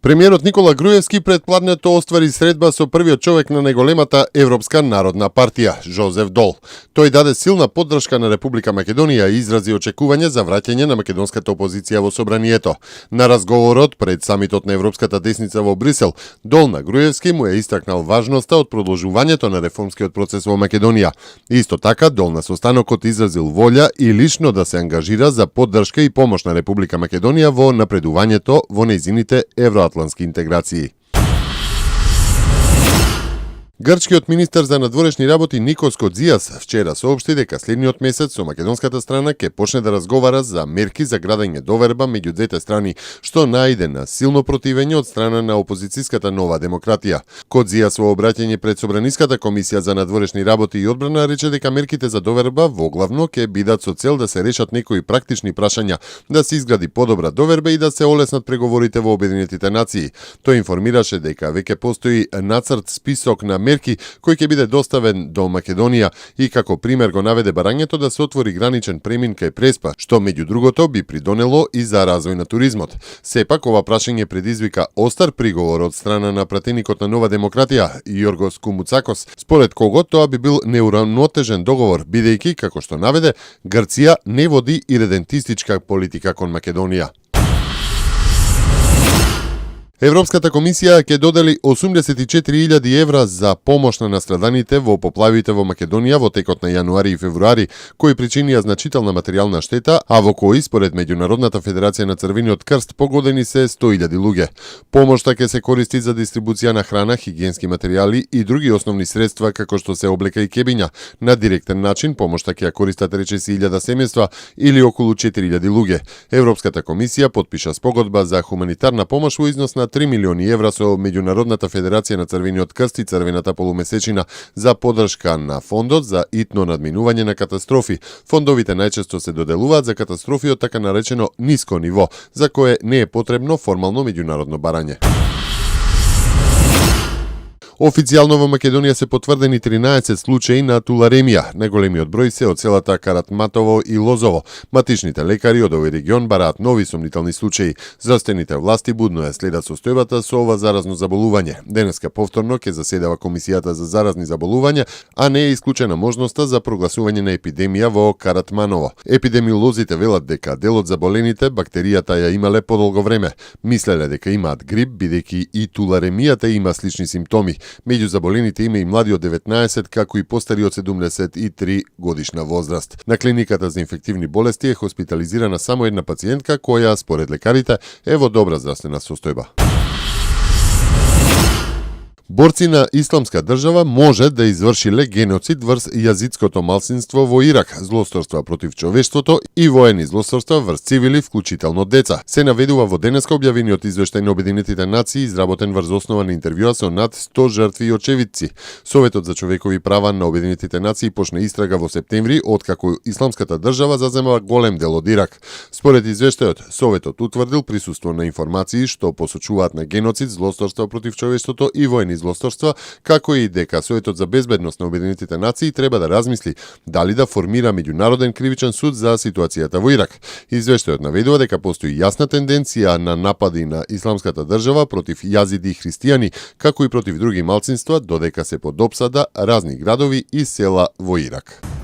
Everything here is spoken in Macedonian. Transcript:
Премиерот Никола Груевски пред пладнето оствари средба со првиот човек на најголемата Европска народна партија, Жозеф Дол. Тој даде силна поддршка на Република Македонија и изрази очекување за враќање на македонската опозиција во собранието. На разговорот пред самитот на Европската десница во Брисел, Дол на Груевски му е истакнал важноста од продолжувањето на реформскиот процес во Македонија. Исто така, Дол на состанокот изразил волја и лично да се ангажира за поддршка и помош на Република Македонија во напредувањето во нејзините евроатлантски интеграции. Грчкиот министер за надворешни работи Никос Кодзијас вчера соопшти дека следниот месец со македонската страна ќе почне да разговара за мерки за градење доверба меѓу двете страни, што најде на силно противење од страна на опозицијската Нова демократија. Кодзијас во обраќање пред Собраниската комисија за надворешни работи и одбрана рече дека мерките за доверба воглавно ќе бидат со цел да се решат некои практични прашања, да се изгради подобра доверба и да се олеснат преговорите во Обединетите нации. Тој информираше дека веќе постои нацрт список на мерки кој ќе биде доставен до Македонија и како пример го наведе барањето да се отвори граничен премин кај Преспа, што меѓу другото би придонело и за развој на туризмот. Сепак ова прашање предизвика остар приговор од страна на пратеникот на Нова демократија Јоргос Кумуцакос, според кого тоа би бил неуравнотежен договор, бидејќи, како што наведе, Грција не води иредентистичка политика кон Македонија. Европската комисија ќе додели 84.000 евра за помош на настраданите во поплавите во Македонија во текот на јануари и февруари, кои причинија значителна материјална штета, а во кои, според Меѓународната федерација на Црвениот крст, погодени се 100.000 луѓе. Помошта ќе се користи за дистрибуција на храна, хигиенски материјали и други основни средства, како што се облека и кебиња. На директен начин помошта ќе ја користат речиси 1000 семејства или околу 4.000 луѓе. Европската комисија потпиша спогодба за хуманитарна помош во износ на 3 милиони евра со Меѓународната федерација на Црвениот крст и Црвената полумесечина за поддршка на фондот за итно надминување на катастрофи. Фондовите најчесто се доделуваат за катастрофи од така наречено ниско ниво, за кое не е потребно формално меѓународно барање. Официјално во Македонија се потврдени 13 случаи на туларемија. Најголемиот број се од селата Каратматово и Лозово. Матичните лекари од овој регион бараат нови сомнителни случаи. Здравствените власти будно ја следат состојбата со ова заразно заболување. Денеска повторно ќе заседава Комисијата за заразни заболувања, а не е исклучена можноста за прогласување на епидемија во Каратманово. Епидемиолозите велат дека дел од заболените бактеријата ја имале подолго време. Мислеле дека имаат грип, бидејќи и туларемијата има слични симптоми. Меѓу заболените има и млади од 19, како и постари од 73 годишна возраст. На клиниката за инфективни болести е хоспитализирана само една пациентка која, според лекарите, е во добра здравствена состојба. Борци на Исламска држава може да извршиле геноцид врз јазидското малцинство во Ирак, злосторства против човештвото и воени злосторства врз цивили, вклучително деца. Се наведува во денеска објавениот извештај на Обединетите нации, изработен врз основа на интервјуа со над 100 жртви и очевидци. Советот за човекови права на Обединетите нации почна истрага во септември, откако Исламската држава зазема голем дел од Ирак. Според извештајот, Советот утврдил присуство на информации што посочуваат на геноцид, злосторства против човештвото и воени злосторства, како и дека Советот за безбедност на Обединетите нации треба да размисли дали да формира меѓународен кривичен суд за ситуацијата во Ирак. Извештајот наведува дека постои јасна тенденција на напади на Исламската држава против јазиди и христијани, како и против други малцинства, додека се под опсада разни градови и села во Ирак.